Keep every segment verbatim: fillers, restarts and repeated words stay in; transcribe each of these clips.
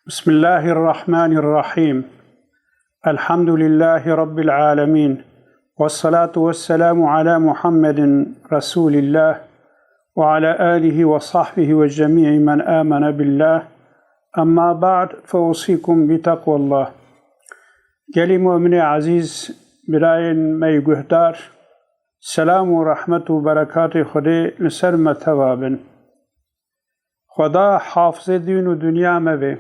بسم الله الرحمن الرحيم. الحمد لله رب العالمين. والصلاة والسلام على محمد رسول الله وعلى آله وصحبه وجميع من آمن بالله. أما بعد، فأوصيكم بتقوى الله. Gelî mu'minê ezîz, birayên me yê guhdar, selam û rehmet û berekatê Xwedê li ser me teva bin. Xweda hafizê dîn û dinya me be.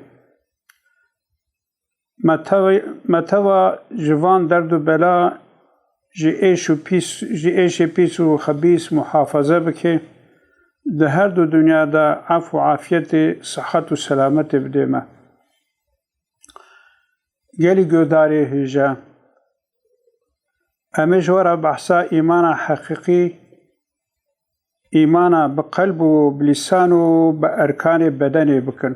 Me teva, me teva ji van derd û bela, ji êş û pîs, ji êşê pîs û xebîs muhafaze bike. Di her du dinya de ef û afiyetê, sihet û selametê bide me. Gelî guhdarê hêja, em ê ji we re behsa îmana heqîqî, îmana bi qelb û bi lîsan û bi erkanê bedenê bikin.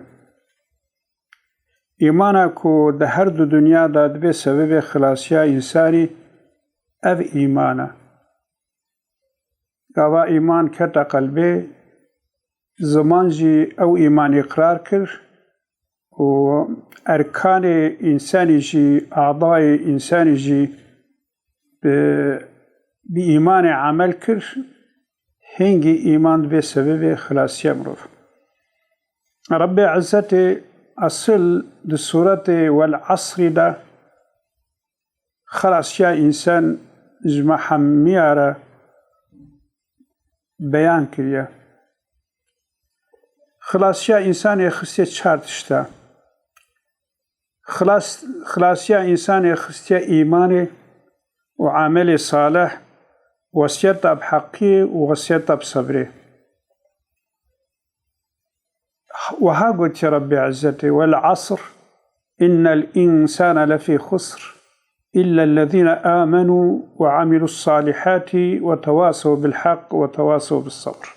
Îmana ku di her du dinya de dibe sebebê xilasiya însanî, ev îman e. Gava îman kete qelbê, ziman jî ew îman îqrar kir û erkanê însanî jî, adayê însanî jî bi, bi îmanê emel kir, hingî îman dibe sebebê xilasiya mirov. Rebbê Izzetê esil di sûretê Wel Asrî de xilasiya însan ji me hemiya re beyan kiriye. Xilasiya însanê xistiye çar tişta. Xilas, xilasiya însanê xistiye îmanê û emelê salih, wesiyeta bi heqiyê û wesiyeta bi sebrê. Wiha gotiye Rebbê Izzetê, "Wel asr, innel însane lefî xusr, illellezîne âmenû ve amilus salihati ve tevasew bil haq ve tevasew bis sabr."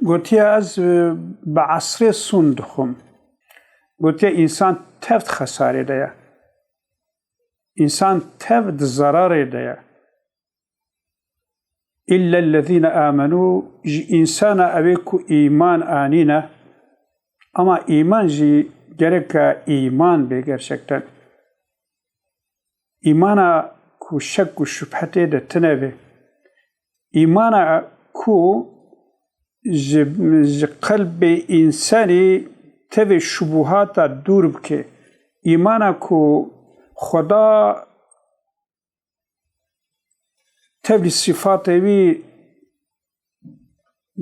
Gotiye, ez, e, bi esrê sûn dixwim. Gotiye, însan tev di xesarê de ye. Însan tev di zerarê de ye. Illellezîne âmenû, ji însana ew ê ku îman anîne, ama îman jî gereke îman bê gerçekten. Îmana ku şek û şubhe tê de tune be. Îmana ku ji, ji qelbê însanî tevê şubuhata dûr bike. Îmana ku Xweda tevlî sîfatê wî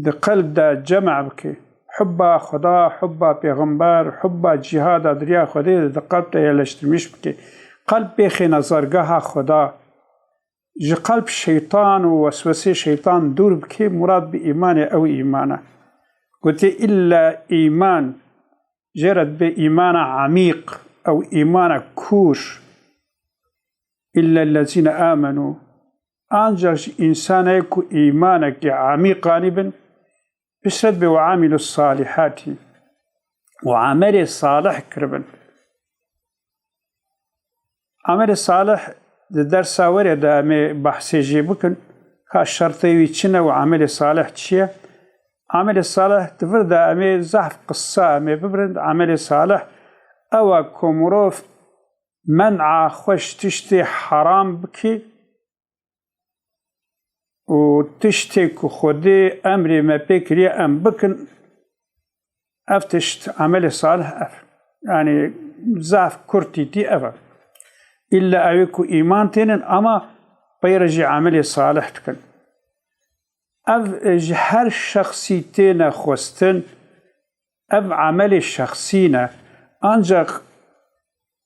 di qelb de cem bike. Hubba Xweda, hubba pêxember, hubba cîhada di riya Xwedê de di qelb de yerleştirmiş bike. Qelb bêxêne zargeha Xweda. Ji qelb şeytan û weswesê şeytan dûr bike, murad bi îmanê ew îman e. Gotiye, illa îman, jê re dibe îmana emîq, ew îmana kûr. Illellezîne âmenû. Ancak ji însanê ku îmanekî emîq anîbin, piştre dibe ve amilus salihati. Û emelê salih kiribin. Emelê salih di dersa werê de em ê behsê jê bikin. Ka şertê wî çi ne û emelê salih çi ye? Emelê salih di vir de em ê zehf qissa em ê bibirin. Emelê salih ew e ku mirov men'a xwe ji tiştê heram bike û tiştê ku Xwedê emrê me pê kiriye em bikin, ev tişt emelê salih ev. Yanî zaf kurtîtî ev e. Îlla ew ê ku îman tênin ama peyre jî emelê salih dikin. Ev, e, ji her şexsî têne xwestin, ev emelê şexsî ne. Ancaq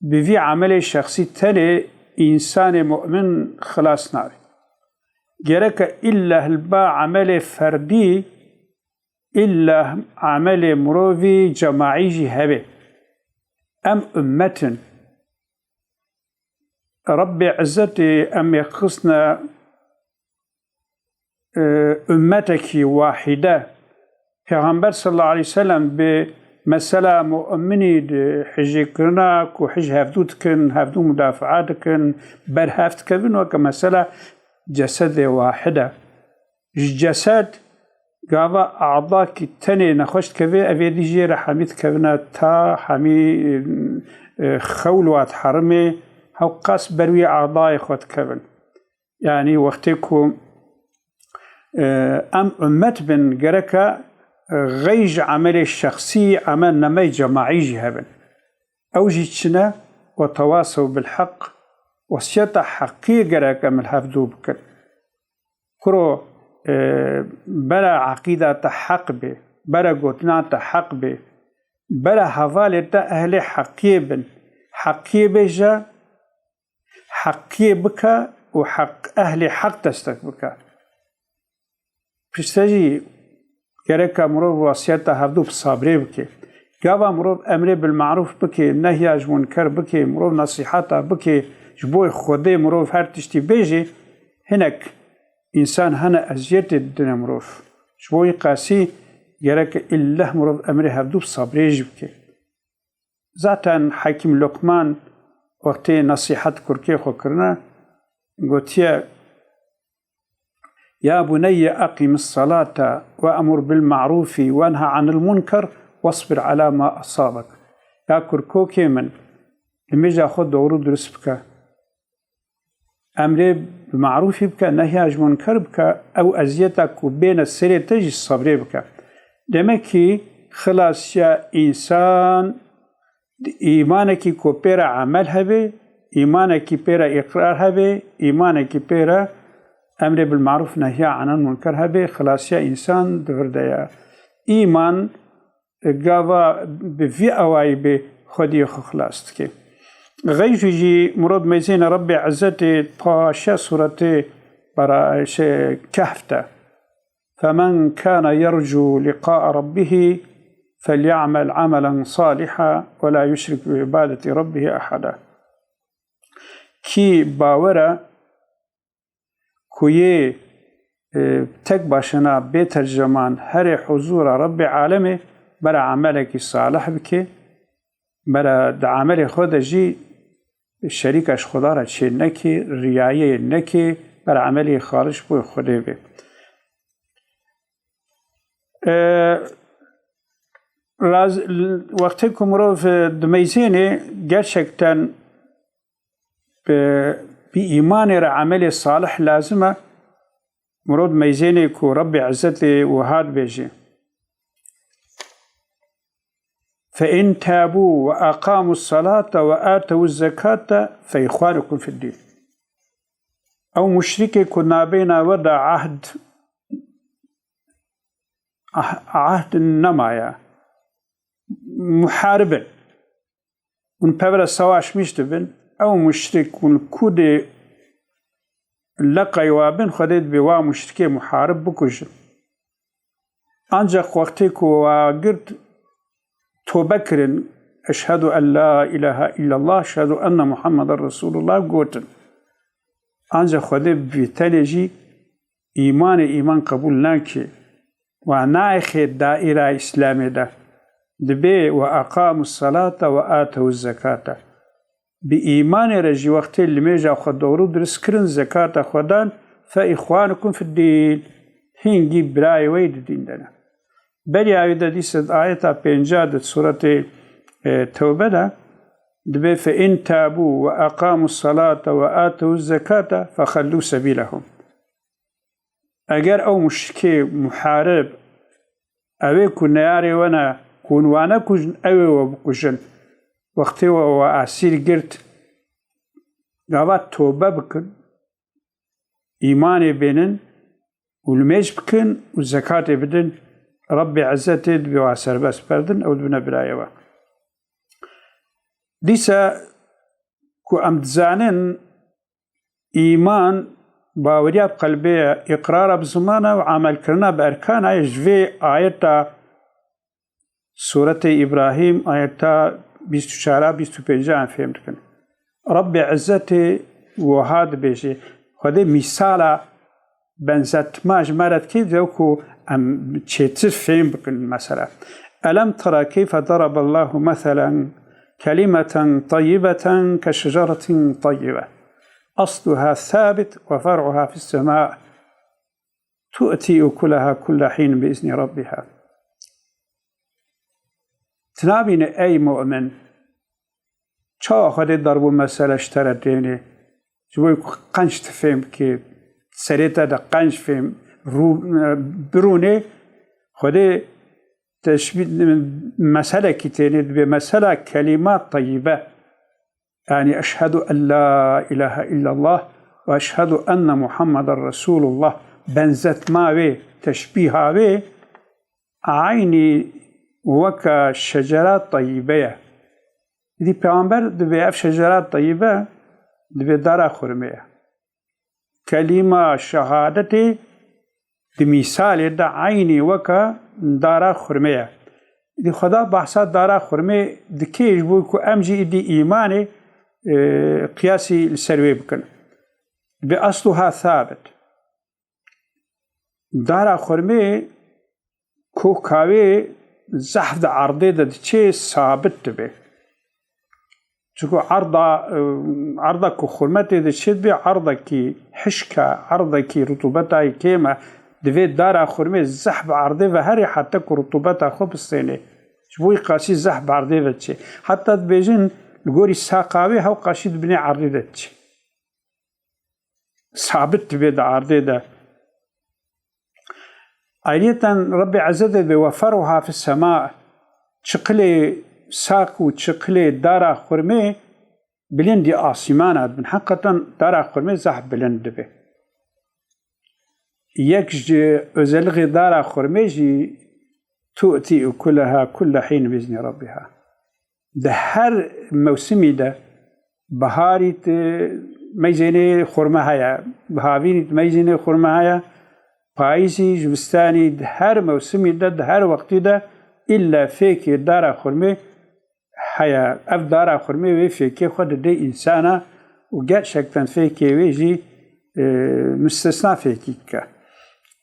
bi vî emelê şexsî tenê însanê mu'min xilas nabe. Gereke îlla hilba emelê ferdî, îlla emelê mirovî cemaî jî hebe. Em ummet in. Rebbê Izzetê em ê xistine, e, ummetekî wahîde. Pêxember sallallahu aleyhi ve sellem bi mesela mu'minî di hijê kirina ku hij hevdû dikin, hevdû mudafaa dikin, berhev dikevin weke mesela cesedê wahid e. Ji cesed Gava adakî tenê nexweş dikeve, evê dî jê re hemî dikevine ta hemî, e, xewl wa diherimê, hewqas ber wî adayê xwe dikevin. Yanî wextê ku, e, em ummet bin, gereke, e, xey ji emelê şexsî, emel nemey cemaî jî hebin. Ew jî çi ne? Ve tewasew bil heq, wesiyeta heqiyê gerek em li hevdû bikin. Kuro, e, bera eqîda te heq bê, bera gotina te heq bê, bera hevalê te ehlê heqiyê bin. Heqiyê bêje, heqiyê bike û heq, ehlê heq destek bike. Pişte jî gereka mirov wasiyeta hevdû bi sabrê bike. Gava mirov emrê bil marûf bike, nehya ji munker bike, mirov nesîheta bike, ji bo Xwedê mirov her tiştî bêje, hinek însan hene eziyetê didine mirov. Ji bo wî qasî gereke îlleh mirov emrê hevdû bi sabrê jî bike. Zaten Hekîm Luqman wextê nesîhet kurkê xwe kirine, gotiye, "Ya buneyye eqîmis salate ve emur bil ma'rûfî ve nha anil munker vesbir ala ma asabek." Ya kurkokê min, nimêja xwe doğru durust bike. Emrê bi marûfî bike, nehya ji munker bike, ew eziyeta ku bêne serê te jî sabrê bike. Demek kî xilasiya însan, îmanekî ku pê re emel hebe, îmanekî pê re îqrar hebe, îmanekî pê re emrê bil marûf nehya anil munker hebe, xilasiya însan di vir de ye. Îman gava bi vî awayî bê xwediyê xwe xilas dike. Xeyr jî mirov meyzêne Rebbê Ezzetê paşe sûretê Bara-, şey, Kehf de. "Femen kana yercu liqa'a Rabbih felya'mel amelen saliha ve la yuşrik bi ibadeti Rabbih ahada." Kî bawer e ku yê, e, tek başına bê terceman herê huzura Rebbê alemê, bera emelekî salih bike, bera di emelê xwe de jî şerîka ji Xweda re çê neke, riyayê neke, bera emelê xalis bo Xwedê be. E, raz-, wextê ku mirov, e, dimeyzênê, gerçekten bi, bi îmanê re emelê salih lazim e. Mirov meyzênê ku Rebbê Ezzetê wiha dibêje, "Fe in tabu ve aqamu salate ve atewu zekate fe ihwanukum fid din." Ew muşrikê ku nabêna we de ahd, ah-, ahd nemaye, muharib in. Hûn pevre savaşmiş dibin, ew muşrik hûn ku dê leqey wa bin, Xwedê dibê wa muşrikê muharib bikujin. Ancaq wextê ku wa girt, tobe kirin, "Eşhedû en la ilahe illallah, eşhedû enne Muhammeden Resulullah" gotin. Ancaq Xwedê bi vî tenê jî îmanê îman qebûl nake. Wa nayxê daîra Îslamê de. Dibê "Ve aqamu salate ve atewu zekate." Bi îmanê re jî wextê limêja xwe doğru durist kirin, zekata xwe dan, "Fe ihwanukum fid din." Hingî birayê we yê di dîn de ne. Beriya wî de dîse di ayeta pênca de sûretê, e, Tewbe de dibê, "Fe in tabu ve aqamu salate ve atewu zekate fe xellû sebîlehum." Eger ew muşrikê muharib, ewê ku neyarê we ne, ku hûn wane kujin, ewê we bikujin. Wextê we, we asîr girt, gava tobe bikin, îmanê bênin û limêj bikin û zekatê bidin, Rebbê Ezzetê dibê wa serbest berdin, ew dibine birayê we. Dîsa ku em dizanin, îman baweriya bi qelbê ye, îqrara bi ziman e û emelkirina bi erkan e, ji vê ayeta Sûretê Îbrahîm, ayeta bîst û çar a bîst û pênc a em fêm dikin. Rebbê Ezzetê wiha dibêje, Xwedê mîsala benzetma ji me re dike, de ku em çêtir fêm bikin mesela. "Elem tera keyfe daraballahu meselen kelimeten tayyibeten ke şeceretin tayyibe. Asluha sabit ve fer'uha fis sema." تؤتي أكلها كل حين بإذن ربها. Tu nabînî ey mu'min, çawa Xwedê darb û mesele ji te re tênê, ji bo ku qenc tu fêm bikî, serê te de qenc fêm rû-, birûnê, Xwedê teşbî-, meselekî tênê dibe, mesela kelîma teyyibe. Yanî, "Eşhedü en la ilahe illallah ve eşhedü enne Muhammeden Resulullah." Benzetma wê, teşbîha wê, eynî weke şecera teyyibe ye. Dî Peygamber dibê ev şecera teyyibe dibê dara xurmê ye. Kelîma şehadetê di mîsalê de eynî weke dara xurmê ye. Dî Xweda behsa dara xurmê dike ji bo ku em jî îdî îmanê, e, qiyasî li ser wê bikin. Bi esluha thabit. Dara xurmê koka wê zehf di erdê de diçê sabit dibe. Çunku erda, e, erda ku xurme tê de çêdibe, erdekî hişk e, erdekî rutubeta wî kêm e, divê dara xurmê zehf bi erdê ve herê heta ku rutubeta xwe bistênê. Ji bo wî qasî zehf bi erdê ve diçê. Heta dibêjin li gorî saqa wê hew qasî di binê erdê de diçê. Sabit dibe di erdê de. Ayriyeten Rebbê Ezze de be ve fer'uha fis sema, çiqilê saq û çiqilê dara xurmê bilindî asîmana dibin. Heqeten dara xurmê zehf bilind dibe. Yek ji özelliğê dara xurmê jî tu'ti ukulaha kulle hîn bi izni Rabbiha. Di her mewsimî de, biharî di meyzênê xurme heye, havînî di meyzênê xurme heye, payîzî, zivistanî, di her mewsimî de, di her wextî de îlle fêkê dara xurmê heye. Ev dara xurmê wê fêkê xwe dide însana û gerçekten fêkê wê jî, e, müstesna fêkî dike.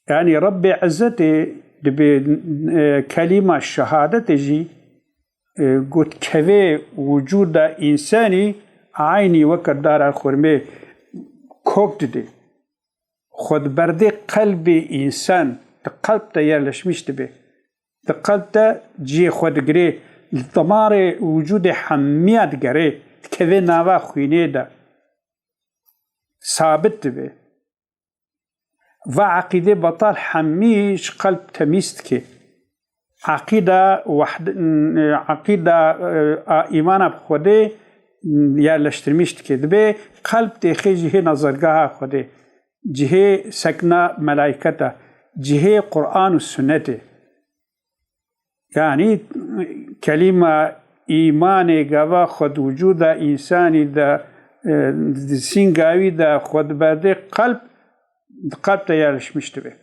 Yanî Rebbê Ezzetê dibê, e, kelîma şehadetê jî, e, got kevê wicûda însanî eynî weke dara xurmê kok didê. Xwe di berdê qelbê însan, di qelb de yerleşmiş dibe. Di qelb de cihê xwe digirê, li damarê wicûdê hemiya digere, dikeve nava xwînê de. Sabit dibe. Va eqîdê betal hemî ji qelb temîz dike. Eqîda wehd-, eqîda, e, a îmana bi Xwedê yerleştirmiş dike. Dibe qelb têxê cihê nazargeha Xwedê, cihê sekna melayketa, cihê Quran û Sunnetê. Yanî kelîma îmanê gava xwe di wicûda însanî de, e, di sînga wî de xwe diberdê qelb, di qelb de yerleşmiş dibe.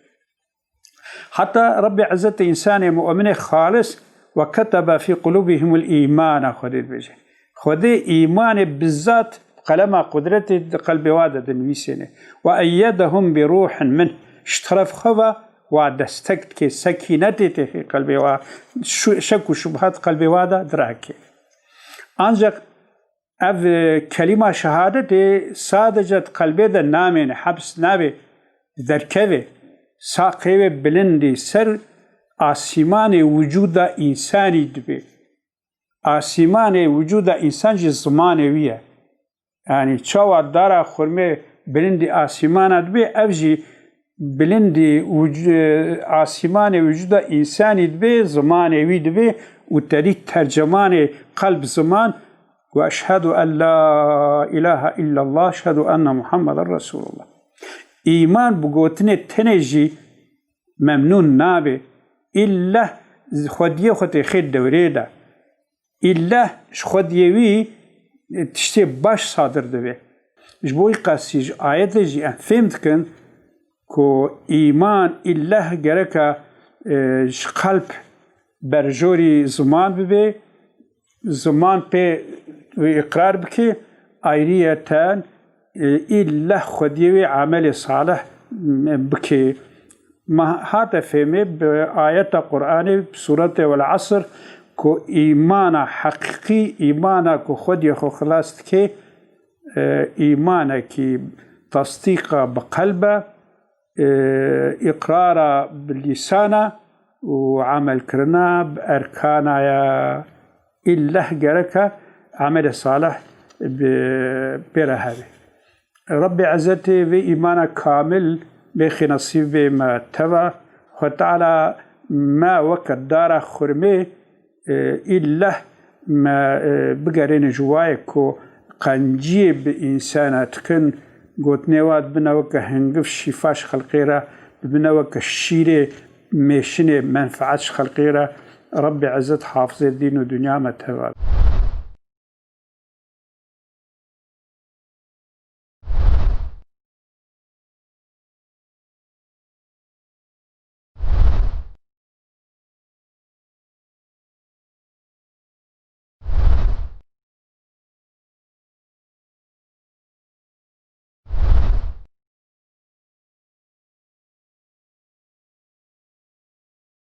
Heta Rebbê Ezzetê însanê mu'minê xalis ve ketebe fî qulûbihimul îmana Xwedê dibêje. Xwedê îmanê bizat bi qelema qudretê di qelbê wa de dinivîsêne. Ve eyyedehum bi ruhin min. Ji teref xwe ve wa destek dike, sekînetê têxê qelbê wa, şu-, şek û şubhat qelbê wa de direhke. Ancak ev, e, kelîma şehadetê sadece di qelbê de namêne, heps nabe, derkeve. Saqê wê bilindî ser asîmanê wicûda însanî dibe. Asîmanê wicûda însan jî zimanê wî ye. Yanî çawa dara xurmê bilindî asîmana dibe, ev jî bilindî wic-, asîmanê wicûda însanî dibe, zimanê wî dibe û te dî tercemanê qelb ziman, "Ve eşhedü en la ilahe illallah, eşhedü enne Muhammeden Resulullah." Îman bi gotinê tenê jî memnûn nabe. Îlleh xwediyê xwe têxê dewrê de. Îlleh ji xwediyê wî, e, tiştê baş sadir dibe. Ji bo wî qasî ji ayetê jî em fêm dikin ku îman îlleh gereka, e, ji qelb berjorî ziman bibe, ziman pê wî îqrar bike, ayriyeten, e, îlleh xwediyê wê emelê salih, e, bike. Ma hate fêmê bi ayeta Qur'anê, bi sûretê Wel Asr, ku îmana heqîqî, îmana ku xwediyê xwe xilas dike, e, îmanekî tasdîqa bi qelb e, e, îqrara bi lîsana û emelkirina bi erkana ye. Îlleh gereke emelê salih bi pê re hebe. Rebbê Ezzetê vê îmana kamil bêxê nesîbê me teva. Xwe Teala me weke dara xurmê, e, îlleh me, e, bigerêne ji wayê ku qenciyê bi însana dikin, gotinê wa dibine weke hingiv şîfa ji xelqê re, dibine weke şîrê mêşinê menfeet ji xelqê re. Rebbê Ezzet hafizê dîn û dinya me teva.